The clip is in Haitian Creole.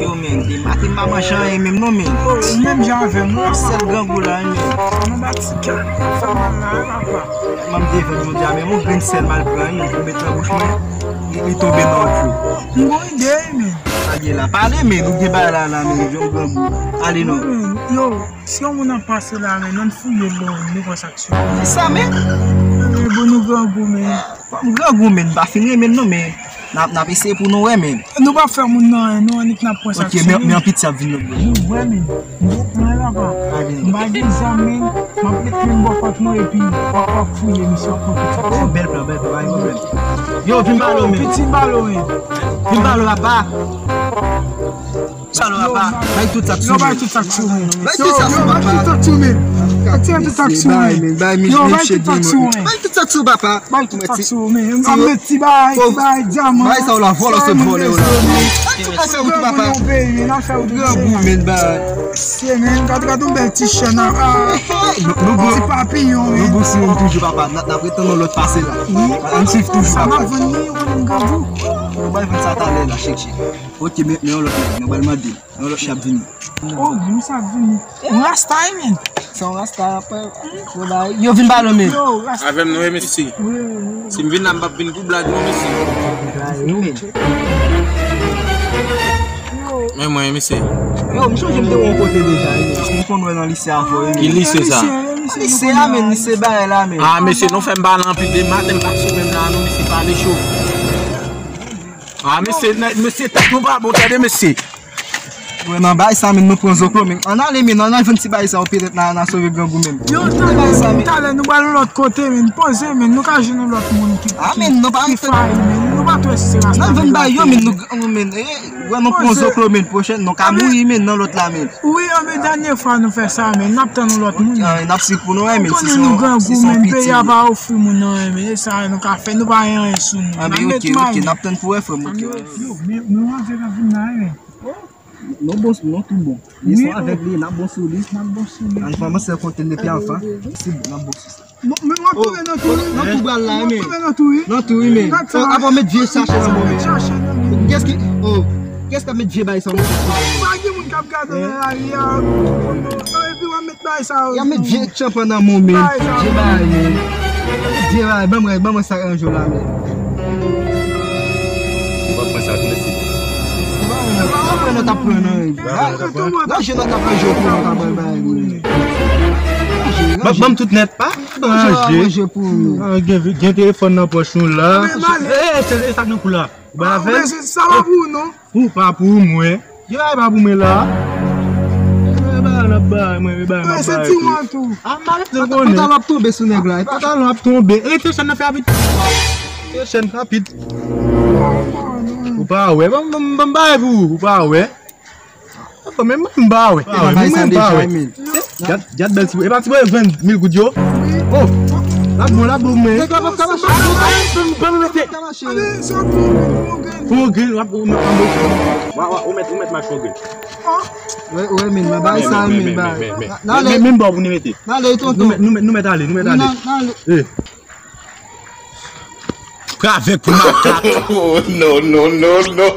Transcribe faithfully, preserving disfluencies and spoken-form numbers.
Yo, men, de maten m pa manyen anyen menm non, men. Oh, ou menm jan avè m, wi, papa. Sèl grangou la, wi, men. Sa nou bat ti kè, fè mal la, wi, papa. Mwen m te vann jodi a, men yon grenn sèl m al pran, wi, men, pou met nan bouch mwen, li, li tonbe nan dlo. M gon ide, wi, men. Sa gen la? Pale, men, ou gen bagay la, la, men, jwenn grangou. Ale non. Wi, men, yo, si yon moun ap pase la, men, ann fouye l, non, nou wè sa k sou. Kisa, men? Men, bon, nou grangou, men. Bon, m grangou, men, m pa fin renmen l non, men n ap, n ap eseye pou nou wè, men. Nou p ap fè moun nan anyen, non, annik n ap pran sa. Ok, men, men yon piti ap vin lòt bò. Nou wè, men. M gen plan la, pa. M pa gen zam, men. M ap met men bò kòt mwen, epi w ap, w ap fouye, misye ap pran tout sa. Oh, bèl plan, bèl plan, pa gen pwoblèm. Yo, vin ba l, men. Piti ba l, men. Vin ba l, papa. Sa nou, papa, bay tout sa k sou mwen. Bay tout sa k sou, papa. Bay tout sa k sou, men. Bay tout sa k sou, men. Yo, bay tout sa k sou, men. Bay tout sa k sou, men. M ap met ti bagay, ti bagay, dyaman. Bay sa w la, vòlè, se vòlè w la. Bay tout sa k sou, papa. Grangou, men, bay. Se, men, gad, gad yon bèl ti chèn, a, a. Ti papiyon, men. Nou bon sou nou toujou, papa. N ap, n ap ret tann yon lòt pase la. Ann swiv toujou, papa. Sa n ap vann li, ou konn grangou. Nou bay vann sa talè la, chèk, chèk. Ok, men, men yon lòt nèg, nou pral mande. Yon lòt nèg ap vini. Oh, men sa ap vini. Yon rasta, wi, men. Se yon rasta, apre, yo vin ba nou, men. Yo, rasta. Avè m, non, wi, mesye. Wi, wi, wi. Si m vin la, m p ap vin pou blag, non, mesye. Wi, men. Men mwen, mesye. Yo, m sonje m te wè yon kote deja, wi. M konn wè nan lise avè w, wi. Ki lise sa? Lise a, men, lise bagay la, men. Ah, mesye, nou fè m pale anpil de maten, m pa sou menm la, non, mesye, pale cho. Ah, mesye, nèg, mesye, tèt nou pa bon, tande, mesye. Wè, nan bay sa, men, nou pran zoklo, men. Ann ale, men, ann al vann ti bay sa, ou petèt n a, n a sove grangou, men. Yo, talè, talè, nou pral yon lòt kote, men. Poze, men, nou ka jwenn yon lòt moun ki, ah, men, nou pa ki fay, men. Nou pa twè si se rasta. N a vann bay yo, men, nou grangou, men. Eh, wè, nou pran zoklo, men. Pwochèn, nou ka mouri, men, nan lòt la, men. Wi, anben, dènye fwa nou fè sa, men. N ap tann yon lòt moun. Ah, n ap swiv pou nou, men. Si se yon, si se yon piti. Peyi a pa ofri moun nan, men. E sa, nou ka fè, nou pa gen anyen sou nou. Anben, ok, ok, n ap tann pou wè, frè m, ok. Yo, men, men, mwen, se nan vin la, men. Non, bon, non, tou bon. Li son avèk li, n ap bon sou li. N ap bon sou li. An kòmanse kontèl depi anvan. Se bon, n ap bon sou sa. Non, men w ap tounen nan tou, wi. Nan tou bal la, men. W ap tounen nan tou, wi. Nan tou, wi, men. Gad sa. Apa w met vye chache nan mwen, men. Kiyès ki, oh, kiyès k ap met vye bay sa w met? Pa gen moun k ap gade w nan lari a. Epi w ap met bay sa yo. Y ap met vye tchanpan nan mwen, men. Vye bay, men. Vye bay, ban mwen, ban mwen sa ranje w la, men. Ou pa pran sa tou, mesye. Ou pa wè nan t ap pran nan, nan je nan t ap pran je pou nou ka bay bay, men. Ban, ban m tout nèt, pa ranje. Ah, gen, gen telefòn nan pòch nou la. Eh, se, e sa k nan kou la? Ou bay avè l? Sa pa pou ou, non. Pou, pa pou mwen. Yo, e pa pou mwen la. E bagay n ap bay mwen, e bagay n ap bay tou. Ah, m pa rete konnen. Pantalon ap tonbe sou nèg la. Pantalon ap tonbe. Rete chèn nan fè rapid. Rete chèn rapid. Ou pa wè. Ban m, ban m, ban m bay pou ou. Ou pa wè. Bon, men mwen m pa wè. Mwen m pa wè. Gad, gad bèl ti boy. E pa ti boy vann mil goud yo? Oh, l ap bon, l ap bon, men. Nèg la p ap ka mache. Ban m mete. Pou yon grenn, w ap, w ap anboche. Wa, wa, ou mèt, ou mèt mache yon grenn. Wè, wè, men, nan bay sa, men, bay. Men, men, men, men, men, bon, pou nou mete. N ale, tonton. Nou mèt, nou mèt, nou mèt ale, nou mèt ale. N ale. Eh. Pran avèk pou makak. Oh, non, non, non, non.